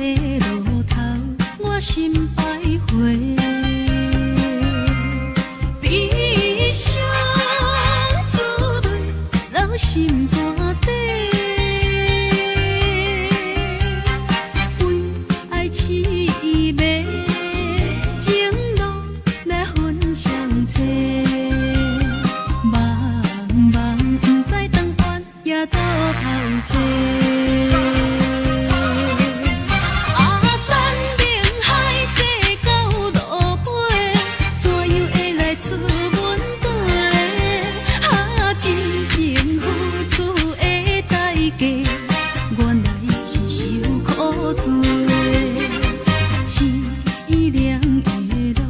路頭，我心徘徊。悲傷珠淚留心肝底，為愛痴迷，情路來分相載。茫茫毋知當願也倒頭踅。啊，山明海誓到路尾，怎樣會來出問題？啊，真情付出的代價，原來是受苦罪。淒涼的路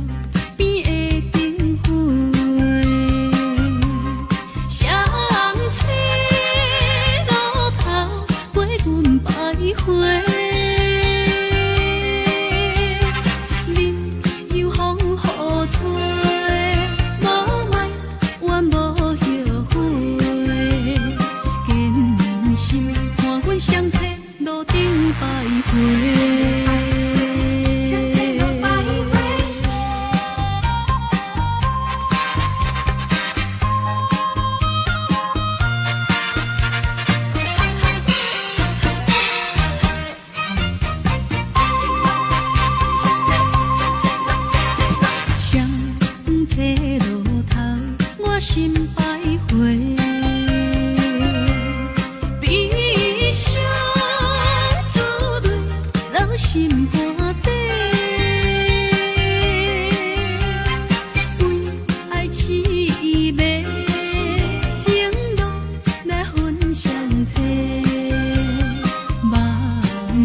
邊的燈火，雙找路頭陪阮徘徊。任由風雨吹，無埋怨無後悔。堅心看阮雙找路頂徘徊。雙找路徘徊。雙找路頭，我心徘徊。悲傷珠淚留心肝底，為愛痴迷，情路來分相載。茫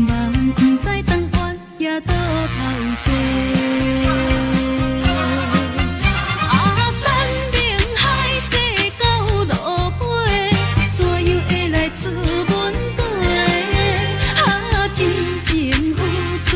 茫毋知當願也倒頭踅。啊，山明海誓到路尾，怎樣會來出問題？啊，真情付出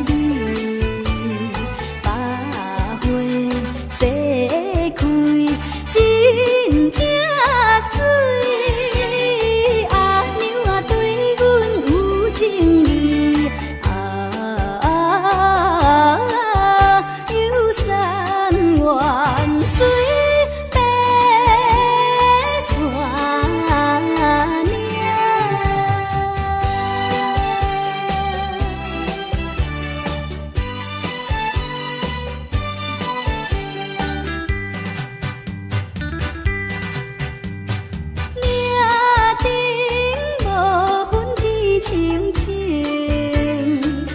美，百花齐開真正媠。阿娘啊，對阮有情意，啊，遊山玩水爬山嶺。嶺頂無雲天青青，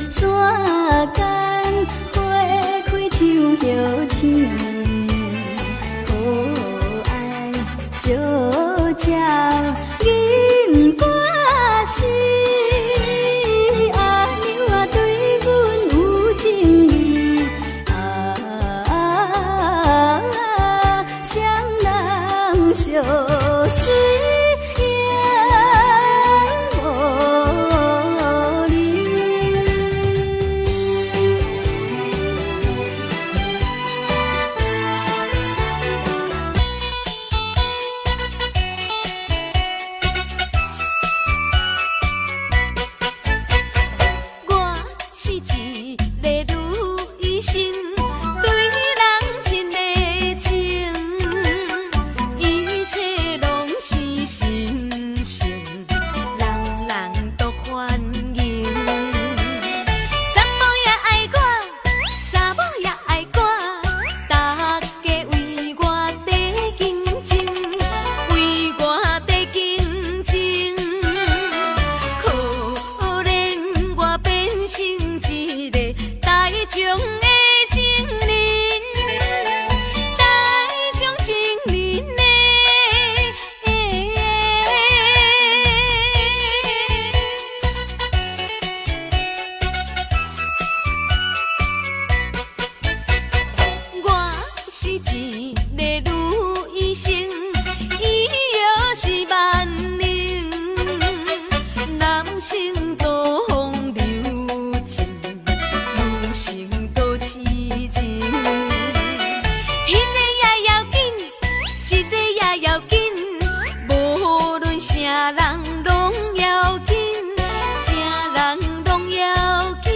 山間花開像葉青，可愛小鳥吟歌詩。阿娘啊，對阮有情意，啊，雙人相隨永無離。我是一个女生，對人真的情，一切攏是神聖，人人都歡迎。查某也愛我，查某也愛我，大家為我在競爭，為我在競爭。可憐我變成一個大眾的情人，大眾情人嘞。我是一個女生，醫藥是萬能，男性多風流情，女性多痴情。彼个也要緊，這个也要緊，無論啥人攏要緊，啥人攏要緊。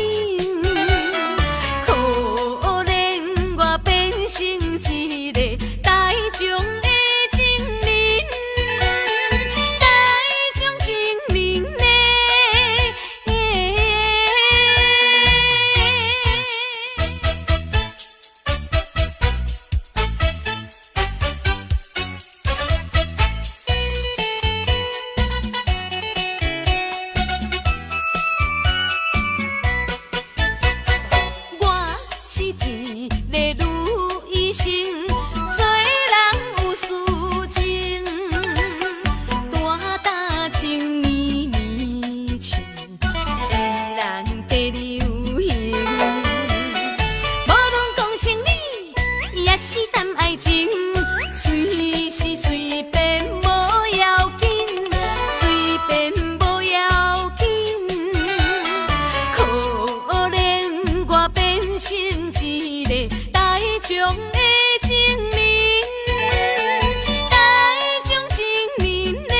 可憐我變成一個大眾的情人，大眾情人嘞。我是一個女生，做人有私情，大胆穿綿綿裙，雖然在流行。無論講生理，抑是談愛情，隨時隨便無要緊，隨便無要緊。可憐我變成一個大眾的情人，大眾情人嘞。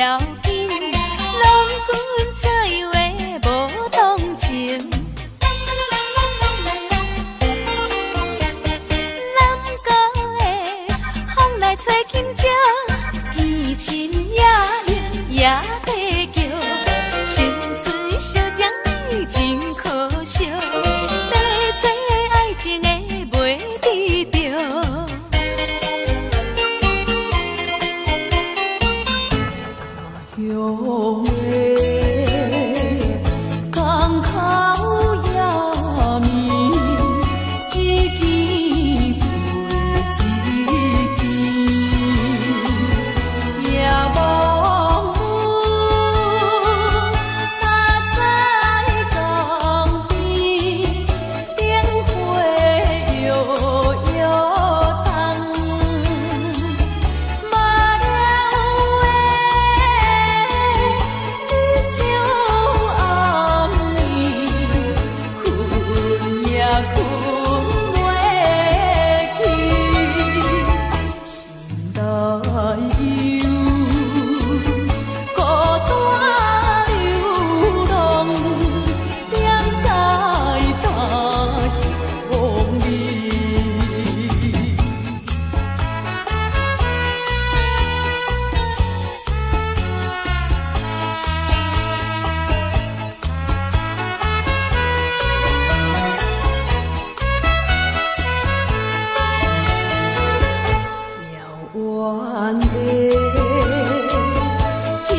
了緊，郎君怎樣會無同情？南國的風來吹金蕉，見親也冷也地叫，青春相將你真可惜，欲揣愛情的袂佇著。他鄉的江口夜暝，一更陪一更，夜望阮若在江邊，燈火搖搖動。馬了的你笑暗暝，睏也睏袂去，心內有孤單流浪，踮在他鄉裡。遙遠的天頂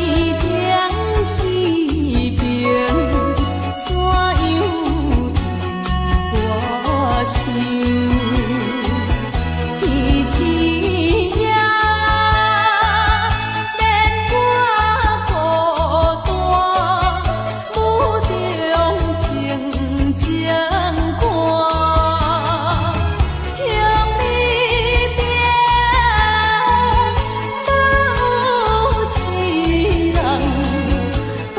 彼邊，怎樣因我想？天星夜，免我孤單，雨中靜靜看。鄉里邊無一人伴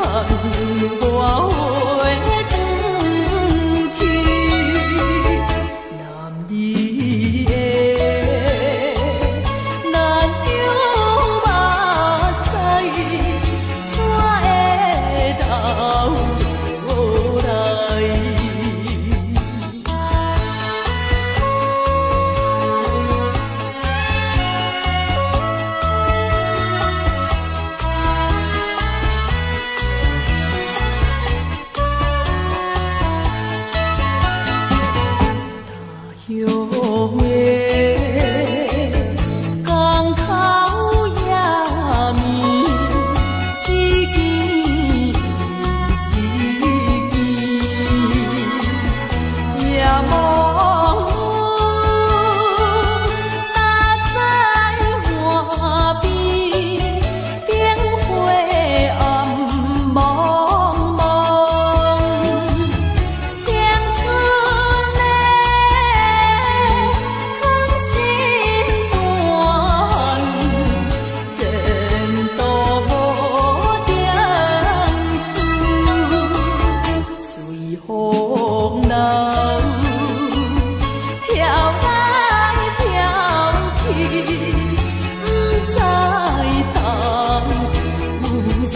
我回轉去，男兒的難流目屎，怎會流落來？他鄉的江口夜暝，一更一更，夜望阮若在岸邊，燈火暗濛濛。青春的空心肝，前途無定處，隨風流，飄來飄去，不知東西。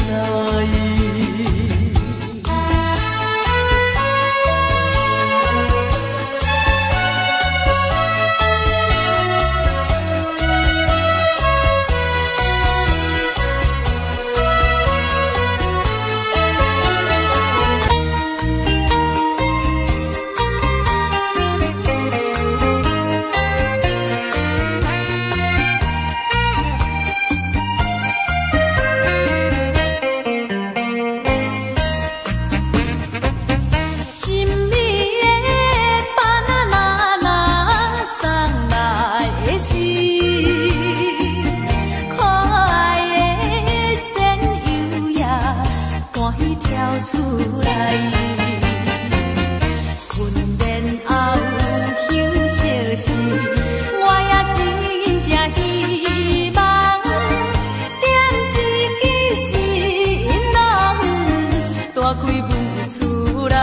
心里的巴拿那送來時，可愛的戰友也歡喜跳出來。訓練後休息時，我也真正希望點一支新郎大開門厝內。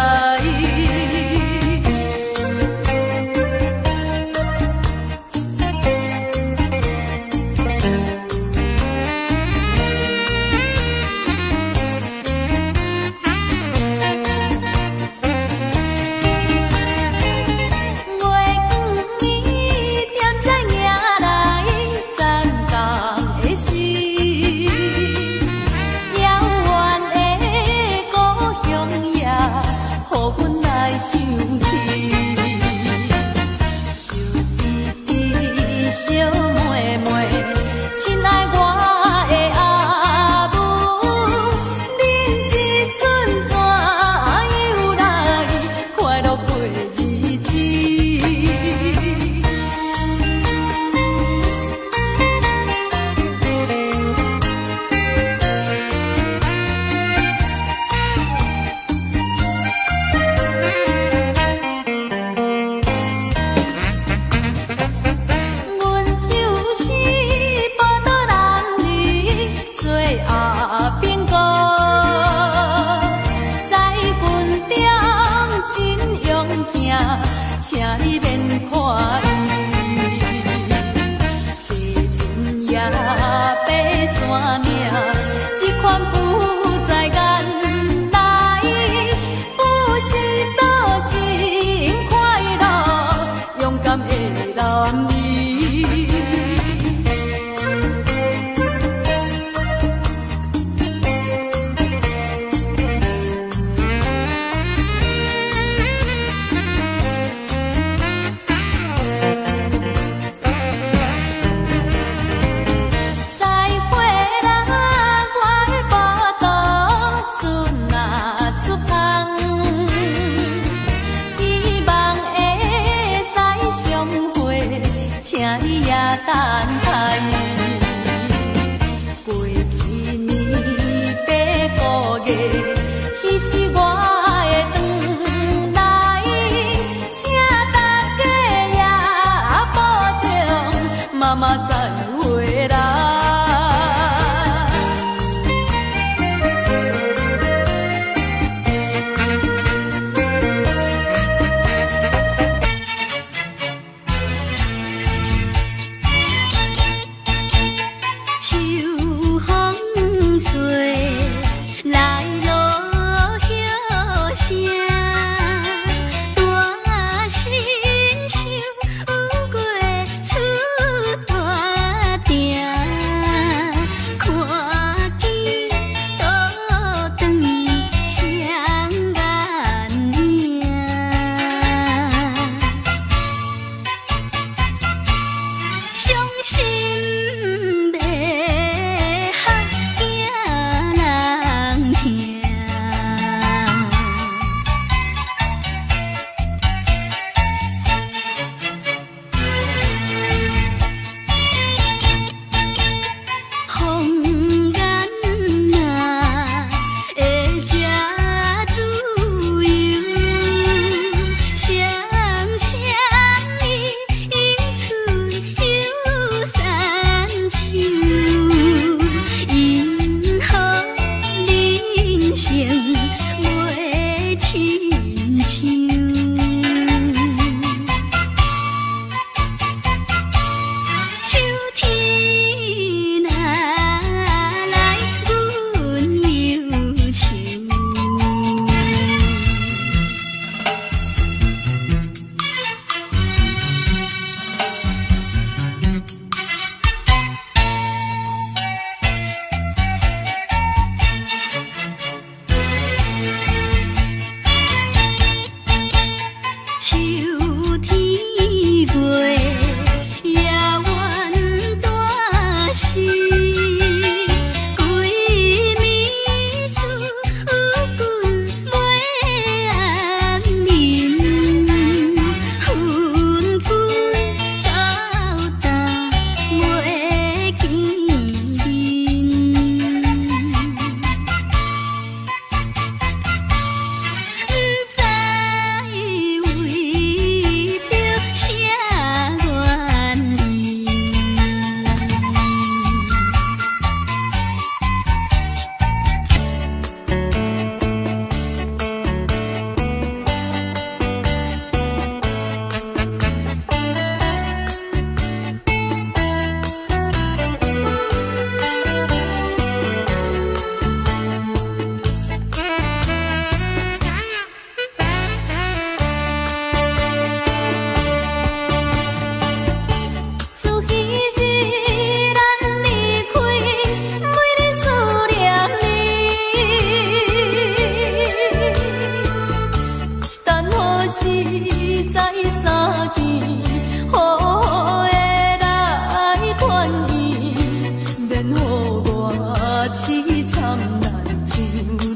凄惨難，像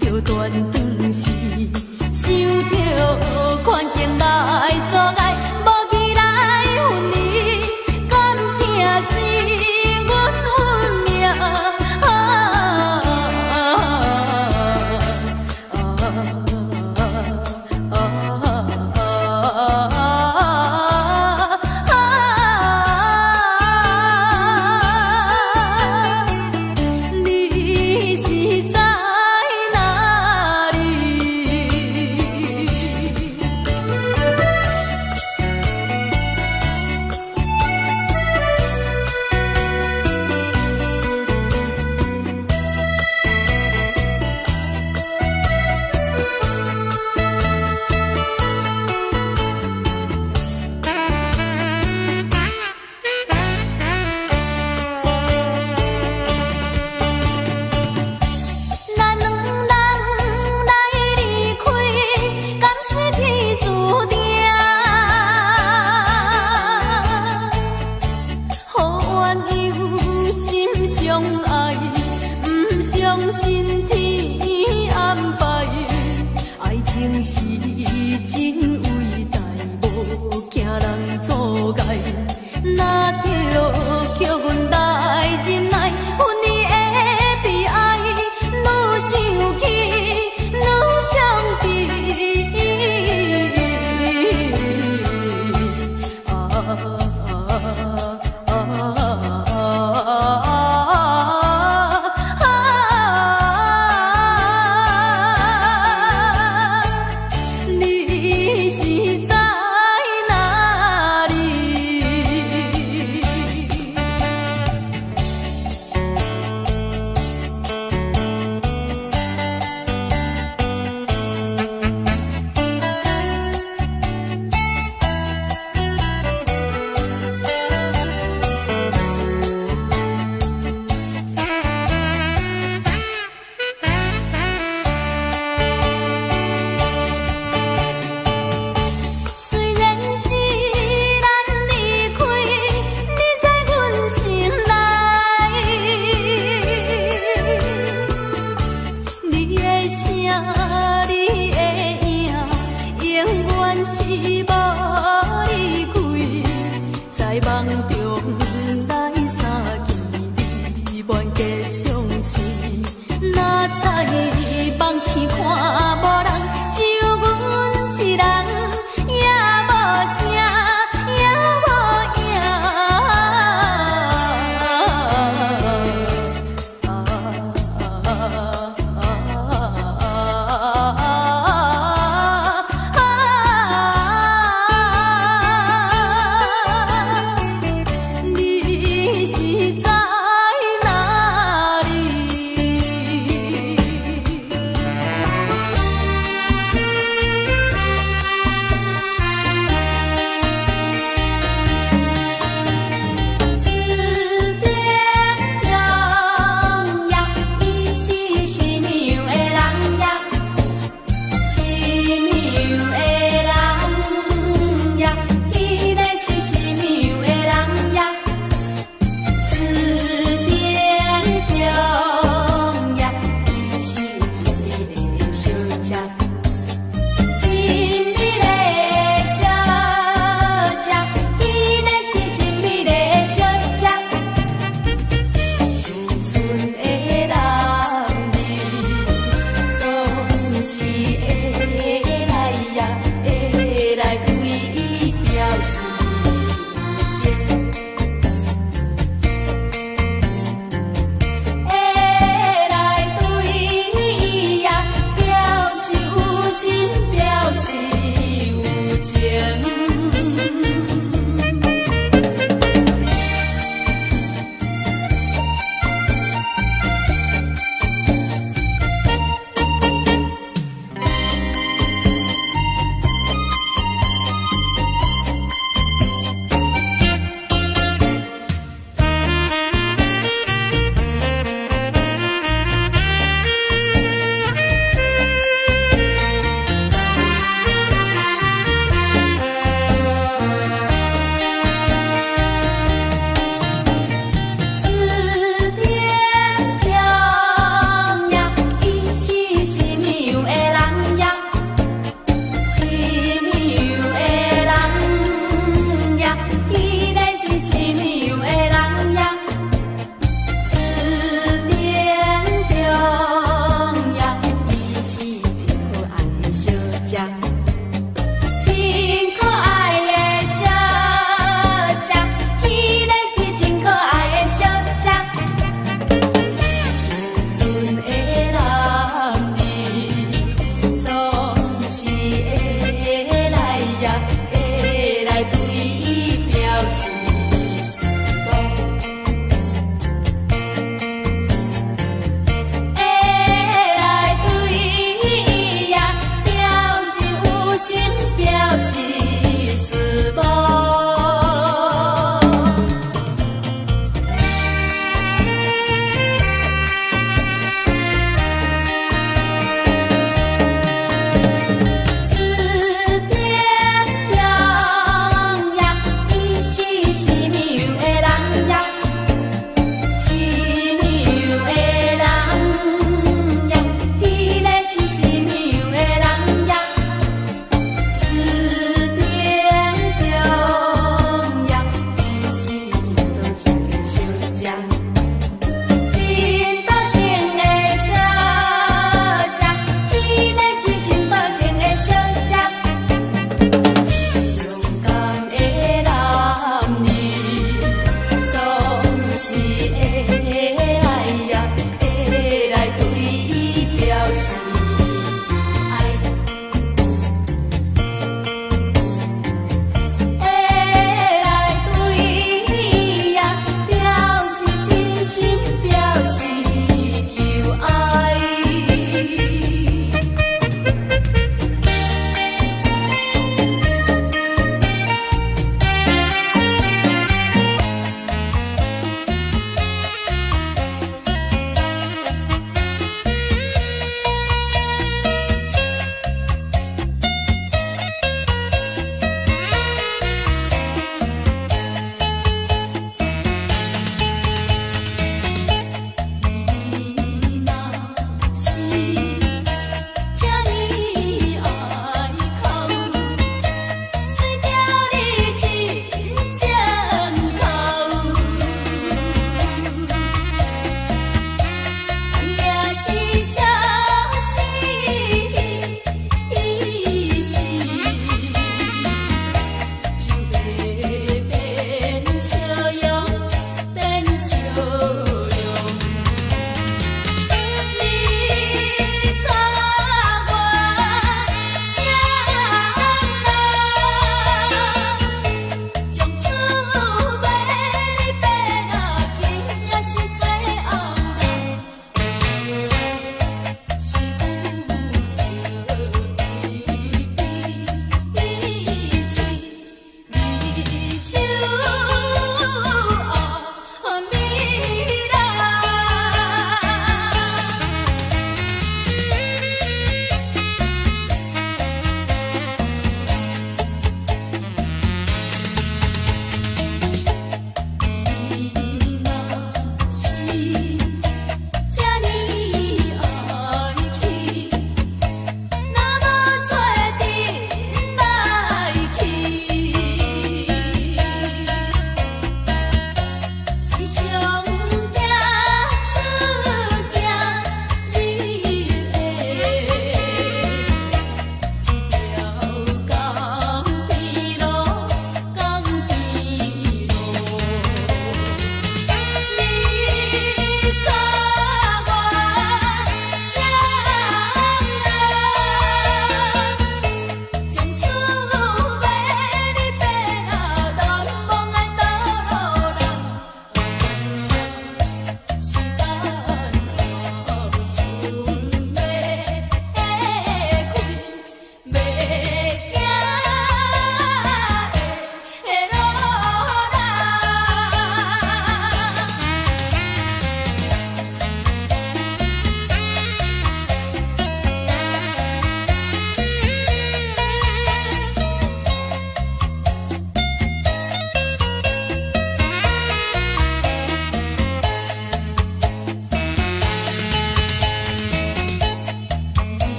著斷腸時，想著環境來阻礙，無義來分離，敢這是阮運命？啊啊啊啊！你是在哪裡？咱兩人來離開，敢是天注定？予鴛鴦心相愛，毋相信天安排。愛情是真偉大，無驚人阻礙。若著叫阮來忍耐，分離的悲哀，愈想起愈傷悲。啊啊啊！你是在哪裡？雖然是咱離開，你在阮心內。你的聲，你的影，永遠是無離開。在夢中來相見，你願結相思。哪知夢醒看無人，只有阮一人，也無聲，也無影。你是在哪裡？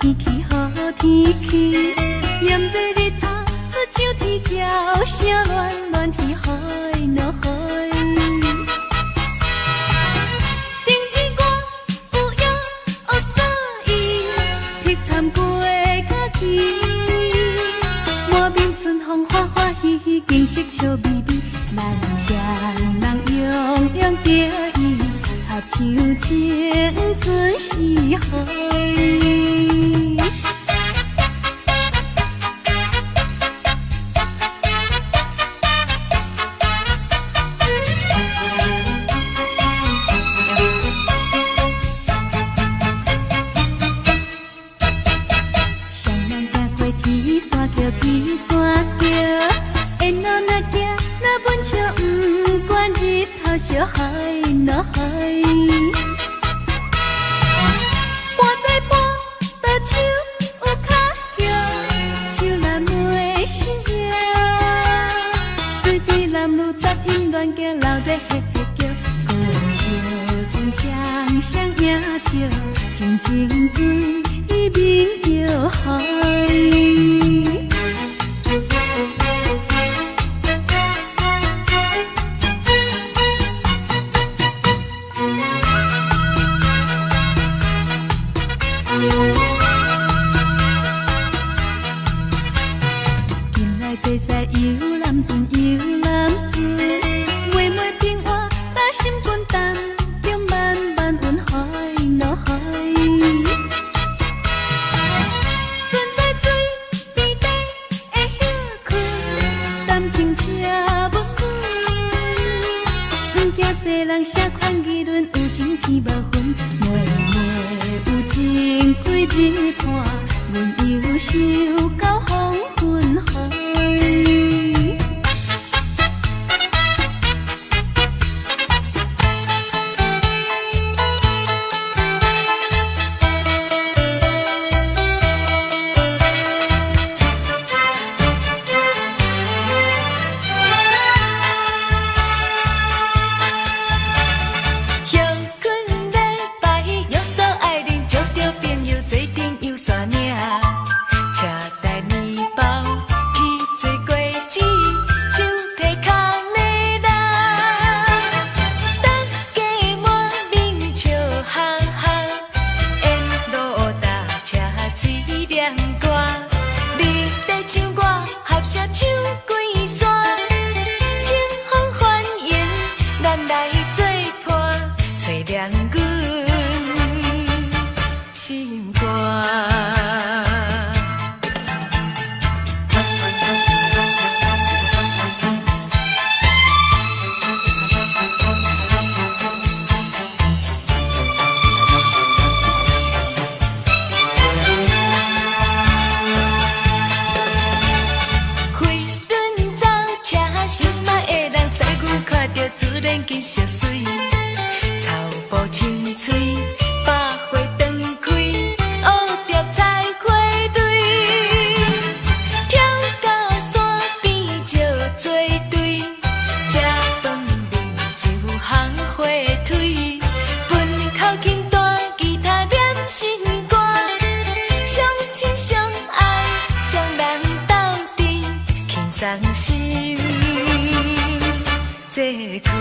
天氣，好天氣，炎熱日頭出像天照，聲亂亂天海若海。頂日我有影有所以，碧潭過家己，滿面春風歡歡喜喜，景色笑眯眯，咱雙人洋洋得意，合唱青春四海。双人行過天山橋，天山橋，沿路若行若阮笑，不管日頭燒海若海。半载半道手有跤叶，树林袂生叶。水边男女杂音乱叫，闹热嘿嘿叫，故小船双双影照，静静水面叫海。近來坐在遊覽船，遊覽船，妹妹平活搭心肝，淡中慢慢雲海若海。船在水邊底的歇困，谈情车无久，毋惊世人啥款议論，有情天無分，妹妹有情幾日伴，阮憂愁到黃昏海。休困禮拜，約束愛人，招著朋友做陣遊山嶺，車帶麵包去做果子，手提空的人，大家滿面笑哈哈，沿路搭車水涼歌，你在唱我，合聲唱規山，清風歡迎咱來做伴，找良阮心肝。飛輪走車，心愛的人知阮看著自然緊相隨，草埔青翠，百花長開，蝴蝶采花蕊，跳到山邊石做堆，食飯面像烘火腿，分口琴彈吉他念心肝，相親相愛雙人鬥陣，輕鬆心做開。